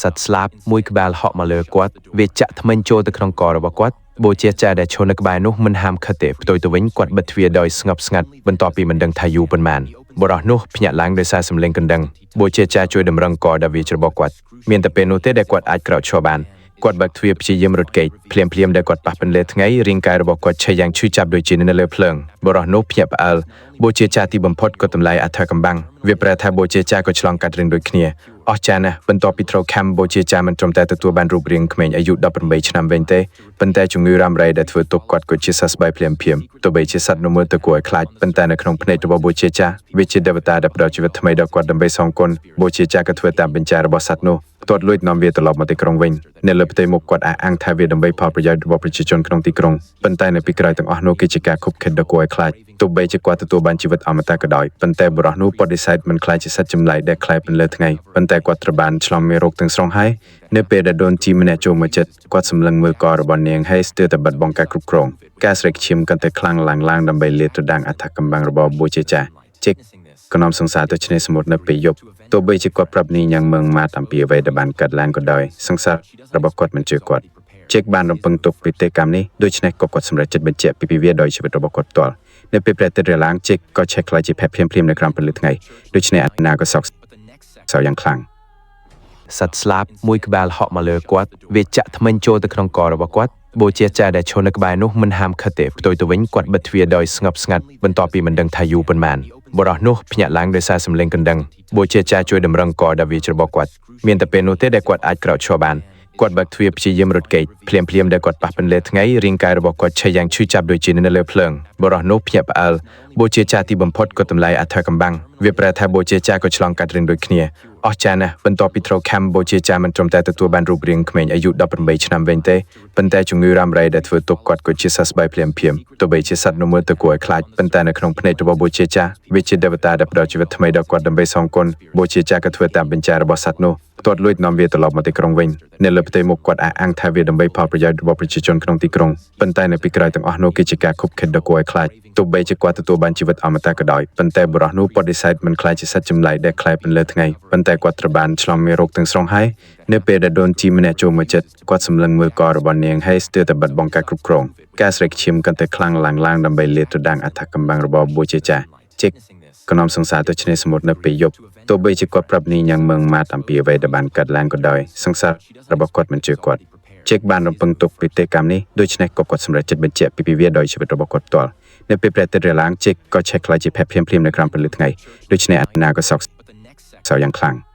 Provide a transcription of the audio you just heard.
សត្វស្លាបមួយក្បាលហក់មកលើគាត់វាចាក់ធ្មេញចូលទៅក្នុងករបស់គាត់បូជាចាដែលឈរនៅក្បែរនោះមិនហាមឃាត់ទេផ្ទុយទៅវិញគាត់បិទទ្វារដោយស្ងប់ស្ងាត់បន្ទាប់ពីមិនដឹងថាយូរប៉ុន្មានបុរសនោះភ្ញាក់ឡើងដោយសារសំឡេងកណ្ដឹងបូជាចាជួយតម្រឹងកដល់វារបស់គាត់មានតែពេលនោះទេដែលគាត់អាចក្រោកឈរបានគាត់បើកទ្វារព្យាយាមរត់គេចភ្លាមភ្លាមដែលគាត់ប៉ះពន្លឺថ្ងៃរាងកាយរបស់គាត់ឆេះយ៉ាងឈឺចាប់ដូចជានៅលើភ្លើងបុរសនោះភ្ញាក់ផ្អើលបូជាចាទីបំផុតក៏តម្លៃអធិកំបាំងវាប្រែថាបូជាចាក៏ឆ្លងកាត់រឿងដូចគ្នាអស្ចារ្យណាស់បន្ទាប់ពីត្រូវខំបូជាចាមិនត្រឹមតែទទួលបានរូបរាងក្មេងអាយុ18ឆ្នាំវិញទេប៉ុន្តែជំងឺរ៉ាំរ៉ៃដែលធ្វើទុកគាត់ក៏ជាសះស្បើយភ្លាមភ្លាមទោះបីជាសត្វនោះមើលទៅគួរឲ្យខ្លាចប៉ុន្តែនៅក្នុងភ្នែករបស់បូជាចាវាជាទេវតាដែលផ្ដល់ជីវិតថ្មីដល់គាត់ដើម្បីសងគុណបូជាចាក៏ធ្វើតាមបញ្ជារបស់សត្វនោះ ទាត់លួចនាំវាត្រឡប់មកទីក្រុងវិញនៅលើផ្ទៃមុខគាត់អះអាងថាវាដើម្បីផលប្រយោជន៍របស់ប្រជាជនក្នុងទីក្រុងប៉ុន្តែនៅពីក្រោយទាំងអស់នោះគឺជាការខុបខិតដ៏គួរឲ្យខ្លាចទោះបីជាគាត់ទទួលបានជីវិតអមតៈក៏ដោយប៉ុន្តែបុរសនោះបដិសេធមិនខ្លាចជាសត្វចម្លែកដែលខ្លាចពន្លឺថ្ងៃប៉ុន្តែគាត់ត្រូវបានឆ្លងមេរោគទាំងស្រុងហើយនៅពេលដែលដូនជីម្នាក់ចូលមកចិត្តគាត់សម្លឹងមើលករបស់នាងហើយស្ទើរតែបាត់បង់ការគ្រប់គ្រងការស្រែកឈាមកាន់តែខ្លាំងឡើងឡើងដើម្បីលាតត្រដាងអត្ថកំបាំងរបស់បូជាចាជិក កណំសង្សារទៅឆ្នេរសមុទ្រនៅពេលយប់ទោះបីជាគាត់ប្រាប់នាងយ៉ាងម៉ឺងម៉ាត់អំពីអ្វីដែលបានកើតឡើងក៏ដោយសង្សាររបស់គាត់មិនជឿគាត់ជេកបានរំពឹងទុកពីទេកម្មនេះដូច្នេះក៏គាត់សម្រេចចិត្តបញ្ជាក់ពីវាដោយជីវិតរបស់គាត់ផ្ទាល់នៅពេលព្រះអាទិត្យរះឡើងជេកក៏ឆេះក្លាយជាផេះភ្លាមៗនៅក្រោមពន្លឺថ្ងៃដូច្នេះអាណាក៏សោកសៅយ៉ាងខ្លាំងសត្វស្លាបមួយក្បាលហក់មកលើគាត់វាចាក់ធ្មេញចូលទៅក្នុងករបស់គាត់បូជាចាដែលឈរនៅក្បែរនោះមិនហាមឃាត់ទេផ្ទុយទៅវិញគាត់បិទទ្វារដោយស្ងប់ស្ងាត់បន្ទាប់ពីមិនដឹងថាយូរប៉ុន្មានបុរសនោះភ្ញាក់ឡើងដោយសារសំឡេងកណ្ដឹងបូជាចាជួយតម្រឹងកដល់វារបស់គាត់មានតែពេលនោះទេដែលគាត់អាចក្រោកឈរបានគាត់បើកទ្វារព្យាយាមរត់គេចភ្លាមភ្លាមដែលគាត់ប៉ះពន្លឺថ្ងៃរាងកាយរបស់គាត់ឆេះយ៉ាងឈឺចាប់ដូចជានៅលើភ្លើងបុរសនោះភ្ញាក់ផ្អើលបូជាចាទីបំផុតក៏តម្លៃអធិកំបាំងវាប្រែថាបូជាចាក៏ឆ្លងកាត់រឿងដូចគ្នាអស្ចារ្យណាស់បន្ទាប់ពីត្រូវខំបូជាចាមិនត្រឹមតែទទួលបានរូបរាងក្មេងអាយុ18ឆ្នាំវិញទេប៉ុន្តែជំងឺរ៉ាំរ៉ៃដែលធ្វើទុកគាត់ក៏ជាសះស្បើយភ្លាមភ្លាមទោះបីជាសត្វនោះមើលទៅគួរឲ្យខ្លាចប៉ុន្តែនៅក្នុងភ្នែករបស់បូជាចាវាជាទេវតាដែលផ្ដល់ជីវិតថ្មីដល់គាត់ដើម្បីសងគុណបូជាចាក៏ធ្វើតាមបញ្ជារបស់សត្វនោះទាត់លួចនាំវាត្រឡប់មកទីក្រុងវិញនៅលើផ្ទៃមុខគាត់អះអាងថាវាដើម្បីផលប្រយោជន៍របស់ប្រជាជនក្នុងទីក្រុងប៉ុន្តែនៅពីក្រោយទាំងអស់នោះគឺជាការខុបខិតដ៏គួរឲ្យខ្លាចទោះបីជាគាត់ទទួលបានជីវិតអមតៈក៏ដោយប៉ុន្តែបុរសនោះបដិសេធមិនខ្លាចជាសត្វចម្លែកដែលខ្លាចពន្លឺថ្ងៃប៉ុន្តែគាត់ត្រូវបានឆ្លងមេរោគទាំងស្រុងហើយនៅពេលដែលដូនជីម្នាក់ចូលមកចិត្តគាត់សម្លឹងមើលករបស់នាងហើយស្ទើរតែបាត់បង់ការគ្រប់គ្រងការស្រែកឈាមកាន់តែខ្លាំងឡើងឡើងដើម្បីលាតត្រដាងអត្ថកំបាំងរបស់បូជាចាជិកកណំសង្សារទៅឆ្នេរសមុទ្រនៅពេលយប់ទោះបីជាគាត់ប្រាប់នាងយ៉ាងម៉ឺងម៉ាត់អំពីអ្វីដែលបានកើតឡើងក៏ដោយសង្សាររបស់គាត់មិនជឿគាត់ជេកបានរំពឹងទុកពីទេកម្មនេះដូច្នេះក៏គាត់សម្រេចចិត្តបញ្ជាក់ពីវាដោយជីវិតរបស់គាត់ផ្ទាល់នៅពេលព្រះអាទិត្យរះឡើងជេកក៏ឆេះក្លាយជាផេះភ្លាមៗនៅក្រោមពន្លឺថ្ងៃដូច្នេះអាណាក៏សោកសៅយ៉ាងខ្លាំង។